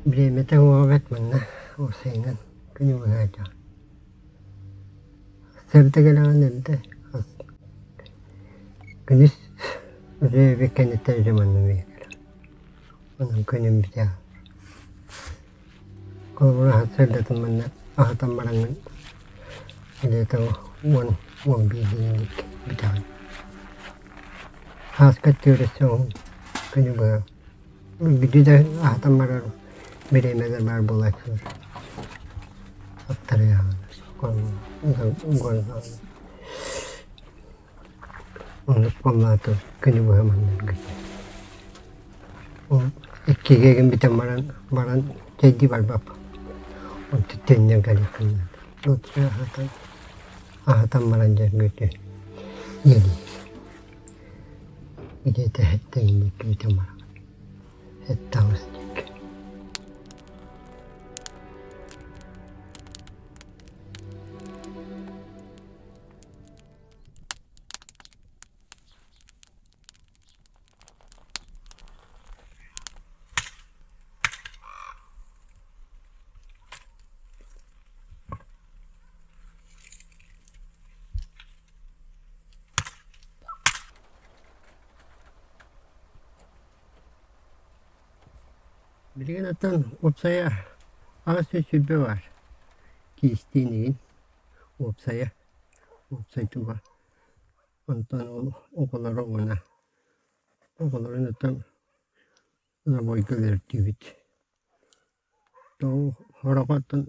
Бириэмэтэ уоҕа бэрт манна уопсайынан күнү быһа сылдьаҕын. Сарда кэлэҕин эрдэ күнүс үтүө кэнниттэн дьэ манна эмиэ кэлэҕин. Онон күнүм бүтэ. Холобура сарсыардатын манна аһатан бараҥҥын где-то уон уон биирдиин бүтэҕин. Ааска түөрөссө уһун күнү быһа Бүтү да аһатан барар бириэмэлэр баар буолааччылар. Оннук буоллаата күнү быһа манна Ол иккигэ игин бүтэн баран баран чэйдии барбаппын. Онтон төннөн кэлиэхпин наада. Лучше аһатан аһатан баран дьэ бүтү иэлиир. Итиэтэ сэттэ бүтэн баран сэттэ аҕыс диэки. Билигин оттон уопсайа 820 баар киистиин игин уопсайа уопсай туга онтон ол оҕолоро уонна оҕолорун оттон забойга үөрдүүбүт Тоҕо оттон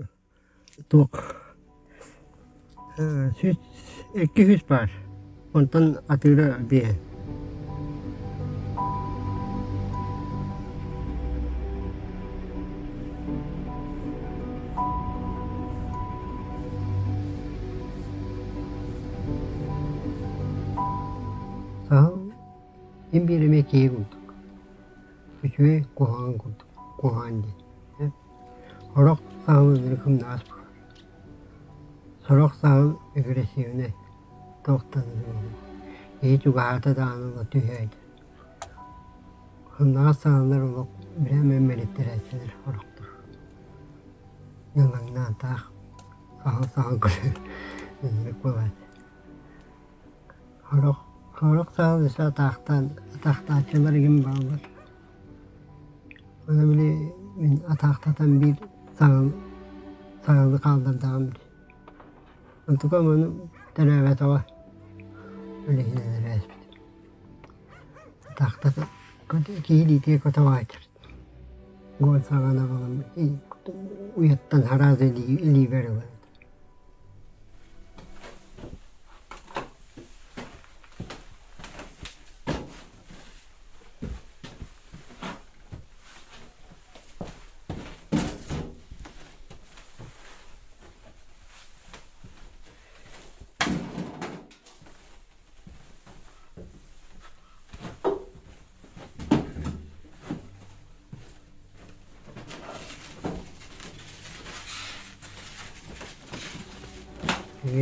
туох сүүс 200 баар онтон атыыра биэһэ. Саһыл син биир эмиэ киһи курдук үчүгэй куһаҕан курдук куһаҕан диэн Сорох саһыл ынырык ымнаҕас буолар Сорох саһыл агрессивнай туох да киһи чугаһаата даҕаны ыла түһээччи Ымнаҕас саһыллар олох бэйэм мэлиттэрээччилэр сорохтор Ньылаҥнаан таах саһыл саһыл көрөр ынырык буолааччы Сорох сорох саһыл өссө атаахтаан атаахтааччылар игин бааллар Аны били мин атаахтатан биир саҥаны саҥаны хааллардаҕым дии. Онтукам ону төрөөбөтөҕө билигин эрээспит. Атаахтатан киһи илиитигэр көтөҕөөччү. Гон саҕана буолан уйаттан араас илиибэр ылар.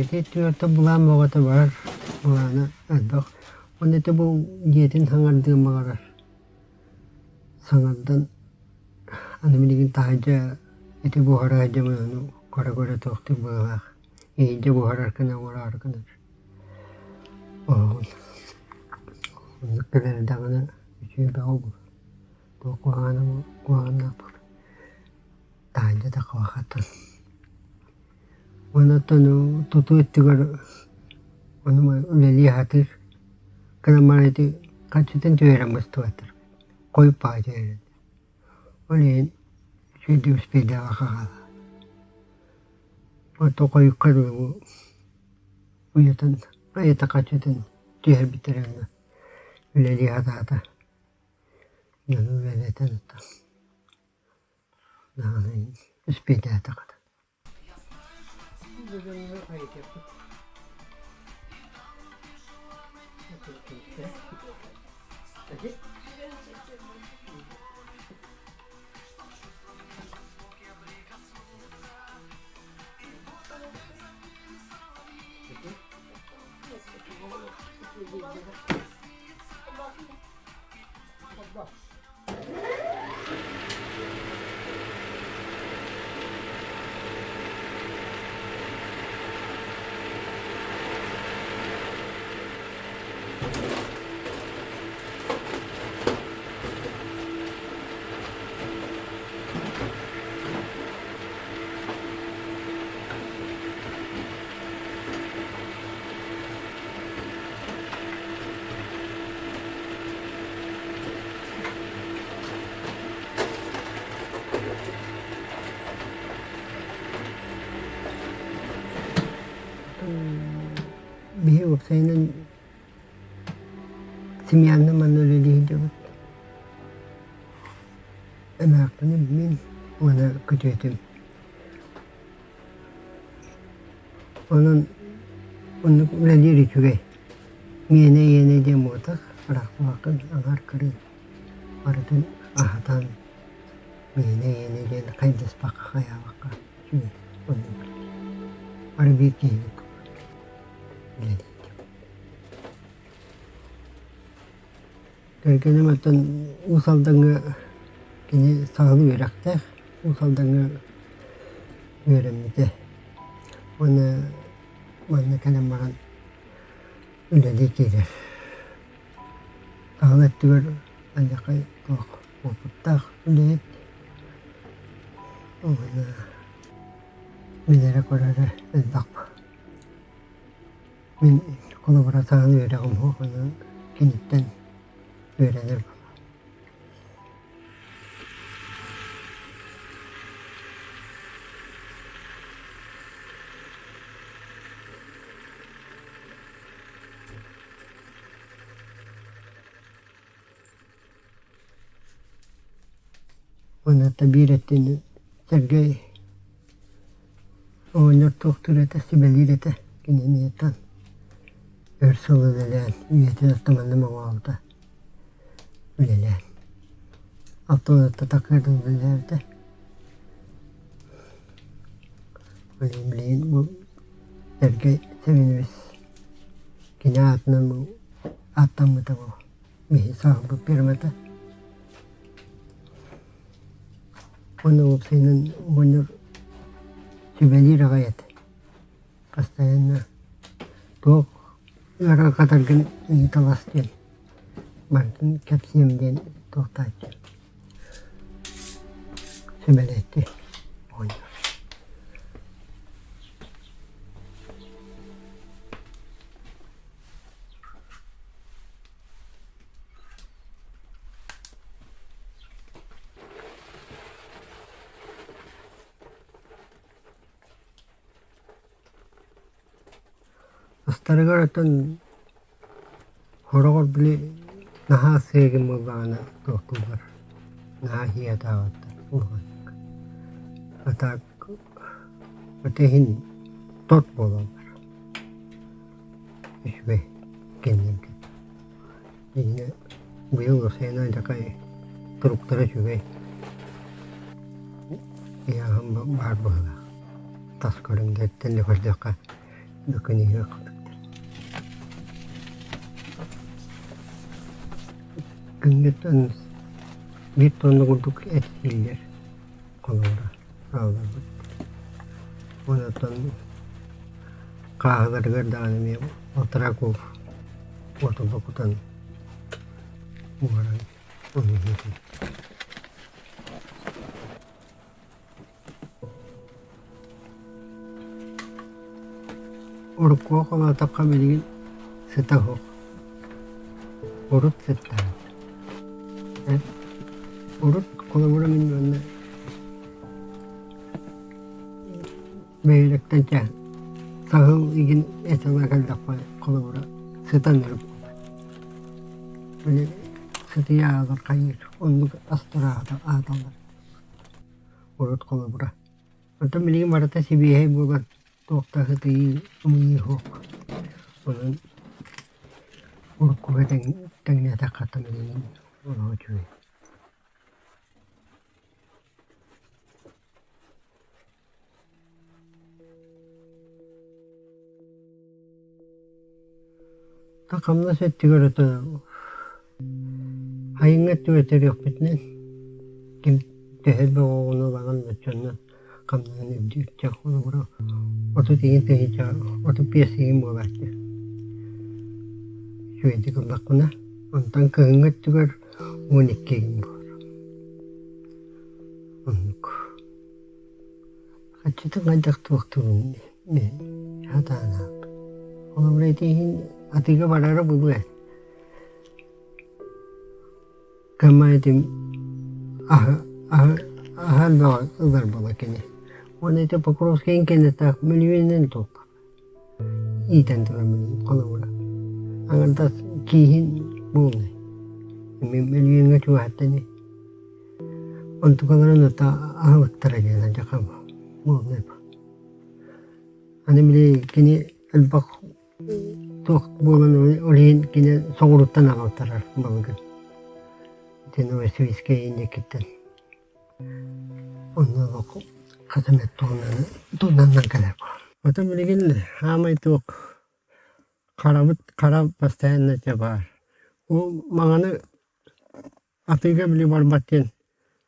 Ити түөртэ былаан бөҕөтө барар, былаана элбэх. Уонна ити бу дьиэтин саҥардыан баҕарар. Саҥардан аны билигин таһырдьа ити буһара сылдьабын ону көрө-көрө туохтуур быһыылаах. Иһирдьэ буһарар гына оҥороору гынар. Оһоҕун оннук кэлэр даҕаны үчүгэй бөҕө буолуо. Туох куһаҕана куһаҕаннаах буолуо. Таһырдьа да хабахаттан. Уонна оттон тутуу өттүгэр ону үлэлии сатыыр. Гынан баран ити харчытын түһэрэн быстыбаттар. Хойуппаҕа түһэрэн. Ол иһин үчүгэйдик успейдаабакка хаалла. Оттон хойукка дылы бу уйатын айата харчытын түһэрбиттэрэ онно үлэлии сатаата. Дьону үлэлэтэн оттон даҕаны успейдаатахха Уопсайынан семьянна манна үлэлии сылдьабыт. Эмээхпиним мин уонна күтүөтүм. Онон оннук үлэлиир үчүгэй. Миэнэ иэнэ диэн буотах, арахсыбаккын аҥар кырыы барытын аһатан миэнэ иэнэ диэн хайдыспакка хайаабакка үчүгэй оннук. Бары биир киһибит үлэлиир. Кэргэним оттон Уус Алдаҥҥа кини саҥалыы үөрэхтээх, Уус Алдаҥҥа үөрэммитэ. Уонна манна кэлэн баран үлэлии киирэр. Саҥа өттүгэр алдьархай туох уопуттаах үлэһит. Уонна билэрэ-көрөрө элбэх. Мин холобура саҥа үөрэҕим суох, онон киниттэн үөрэнэр Уонна биир өттүн Сергей оҕонньор туохтуур этэ, сүбэлиир этэ кинини ыытан өр сыл үлэлээн, үйэтин аттаманна моҥообута үлэлээн. Алтан такыырдан үлэлээбитэ. Билигин билигин бу Сергей Семенович кини аатынан бу ааттаммыта бу Биһи сааһырбыт пиэрмэтэ. Уонна уопсайынан оҕонньор сүбэлиир аҕай этэ. Постоянно туох ыарырҕатаргын ыйыталас диэн барытын кэпсиэм диэн туохтааччы сүбэлээччи оҕонньор. Астарыгар оттон хороҕор били наһаа сыыгын буоллаҕына туохтууллар наһаа иһиэтээҕиттэр улаханнык. А так ити иһин торт буолаллар. Үчүгэй кэннинки. Инньэ быйыл Усайна дьакай туруктара үчүгэй. Ыйааһын баар быһыылаах. Тас көрүҥнэриттэн да көрдөххө бүгүн иһиэх курдуктар. Күҥҥүттэн биир тонна курдук эт сииллэр холобура аалларбыт. Онтон хааһыларыгар даҕаны эмиэ Отраков уотурба кутан буһаран ону Уруккуга холоотоххо билигин сыта суох. Урут сыттаҕым. Урут холобура мин уонна Бөһүөлэктэн чэ саһыл игин эт ыла кэллэххэ холобура сытан өр буолар. Били сытыйа аалар хайыыр оннук астара ааталлар урут холобура. Онтон билигин барыта сибиэһэй буолан туох да сытыйыы ымыйыы суох. Онон уруккуга тэҥнээтэххэ билигин олох үчүгэй. Хамнас өттүгэр ото айыҥҥа өттүгэр төрүөхпүтүнэн ким төһө элбэх оҕону ылаҕын оччонон хамнаһын үрдүүр чэ холобура 30 тыһыынча 35 игин буолааччы үчүгэйдик ыллахпына онтон кыһыҥҥы өттүгэр 12 игин буолар оннук Хаччытын хайдах туохтуурун сатаан аахпыт. Холобура ити иһин атыыга барара буолуо ээ. Кыаммай этим аһы аһы аһы элбэҕи ылар буола кини. Уонна ити Покровскайын кэннэ мөлүйүөнүнэн туолла. Иитэн турар мин холобура. Аҥардас кииһин буолуой. Мөлүйүөҥҥэ чугаһаттан онтукаларын ото аһылыктара диэн алдьархай буолуой. Аны били кини элбэх туох буолан ол иһин кини соҕурууттан аҕалтарар балыгын. Ити Новосибирскай диэкиттэн. Онно олох хас эмэ туонанан кэлэр. Отон билигин хаамай туох харабыт хара постоянно этэ баар. Ол маҥаны атыыга били барбат диэн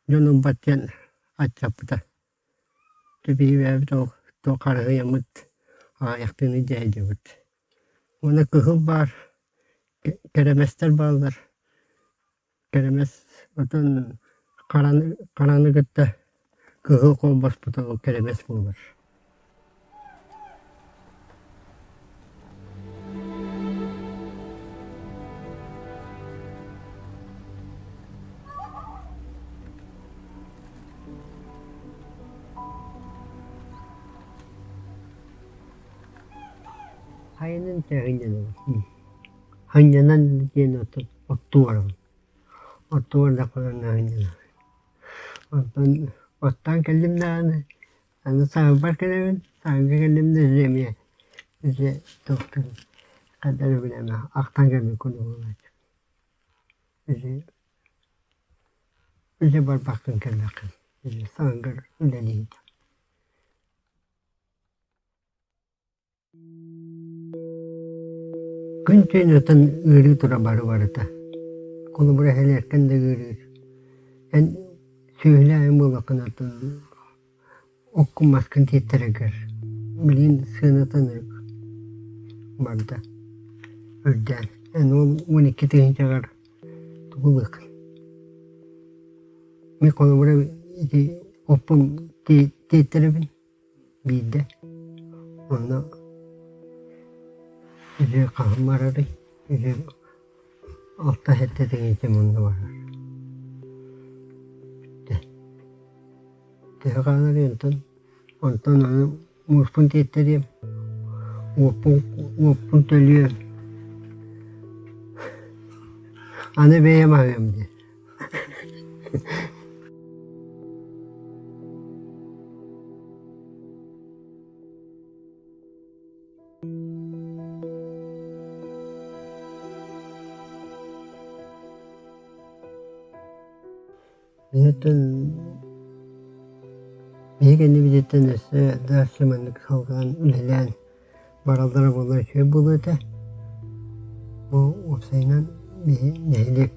дьон ылбат диэн аччаппыта. Түбүһүбээбит ол туох харыһыйаммыт аҕыйахтыыны дьээдьэбит. Уонна кыһыл баар, кэрэмэстэр бааллар. Кэрэмэс отон хараны хараны кытта кыһыл холбоспута ол кэрэмэс буолар. Хайанан тэһиннэнэбин Ханньанан диэн оттуу барабын. Оттуу бардахпына ханньанабын. Онтон оттоон кэллим даҕаны аны саҥарбар кэлэбин, саҥарга кэллим да дьэ эмиэ дьэ туохтан хайдах эрэ билэмэ ахтан кэлбит курдук буолааччы. Дьэ дьэ барбаккын кэллэххин дьэ саҥаргар үлэлиир. Күн түүн отон ыарыы тура бары барыта. Холобура эһэлэртэн да ыарыыр. Эн сүөһүлээҕиҥ буоллаххына оттон оккун маскын тиэттэрэргэр билигин сыаната ынырык барда үрдээн. Эн ол 12 тыһыынчаҕар тугу ылыаххын? Мин холобура ити оппун тиэттэрэбин Биирдэ онно үһү хаһан барарый, үһү алта-сэттэ тыһыынча мунна барар. Бүттэ. Төһө хааларый онтон онтон аны мууспун тиэттэриэм, уоппун уоппун төлүөм. Аны бэйэм аһыам диэн. Биһиттэн биһи кэннибититтэн өссө дальше маннык салҕаан үлэлээн бараллара буоллар үчүгэй буолуо этэ. Бу уопсайынан биһи нэһилиэк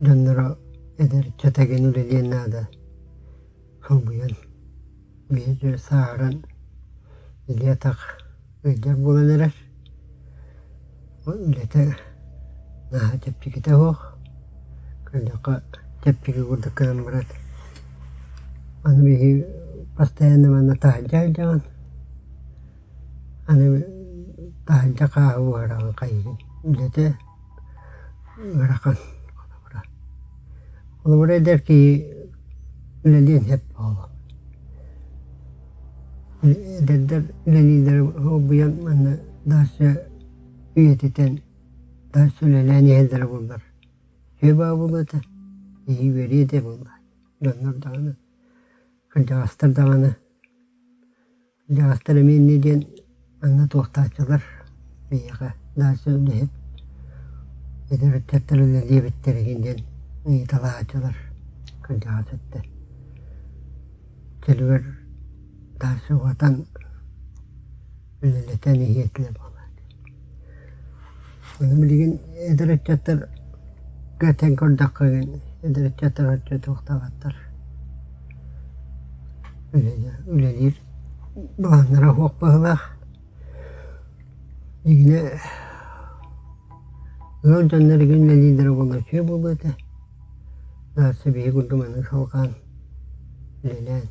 дьонноро эдэр ыччат эҥин үлэлиэн наада. Солбуйан биһи дьэ сааһыран илии-атах ыалдьар буолан эрэр. Үлэтэ наһаа чэпчэкитэ суох. Көрдөххө чэпчэки курдук гынан баран аны биһиги постоянно манна таһырдьа сылдьаҕын. Аны таһырдьа хааһы буһараҕын хайыыгын үлэтэ ыарахан холобура. Холобура эдэр киһи үлэлиэн сөп буолуо. Эдэрдэр үлэлииллэрэ холбуйан манна дальше үйэтитэн дальше үлэлээн иһэллэрэ буоллар үчүгэй баа буолуо этэ, киһи үөрүө этэ буоллар. Дьоннор даҕаны, кырдьаҕастар даҕаны Кырдьаҕастар эмиэ инньэ диэн манна туохтааччылар биһиэхэ дальше үлэһит эдэр ыччаттар үлэлиэбиттэр игин диэн ыйыталаһааччылар кырдьаҕас өттө. Чөлүгэр дальше уһатан үлэлэтэн иһиэ этилэр буолааччы. Ону билигин эдэр ыччаттар этэн көрдөххө эдэр ыччаттар оччо туохтаабаттар үлэлиир былааннара суох быһыылаах. Дьиҥинэ ыал дьоннор игин үлэлииллэрэ буоллар үчүгэй буолуо этэ. Дальше биһиги курдук маннык салҕаан үлэлээн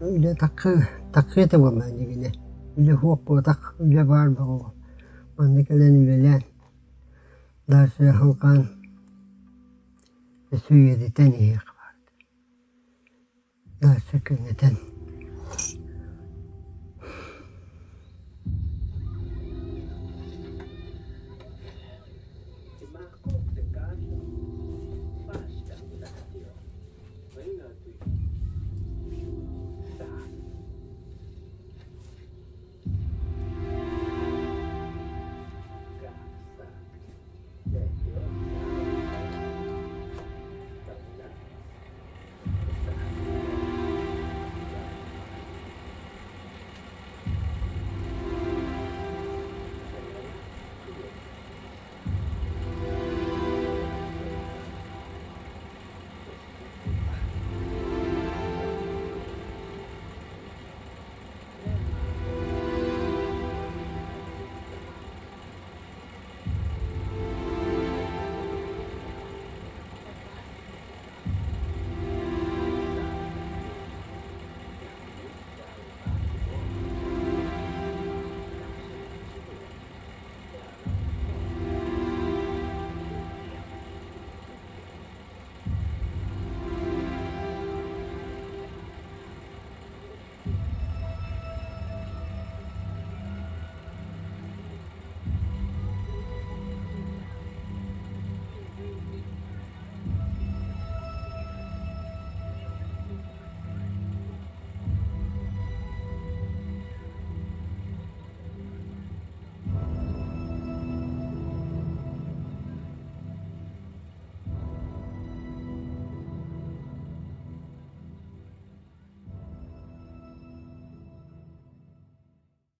Үлэ таххыы этэ буоллаҕа дьиҥинэ. Үлэ суох буотах, үлэ баар бөҕө. Манна кэлэн үлэлээн, дальше салҕаан өссө үйэтитэн иһиэх баар. Дальше кэҥэтэн.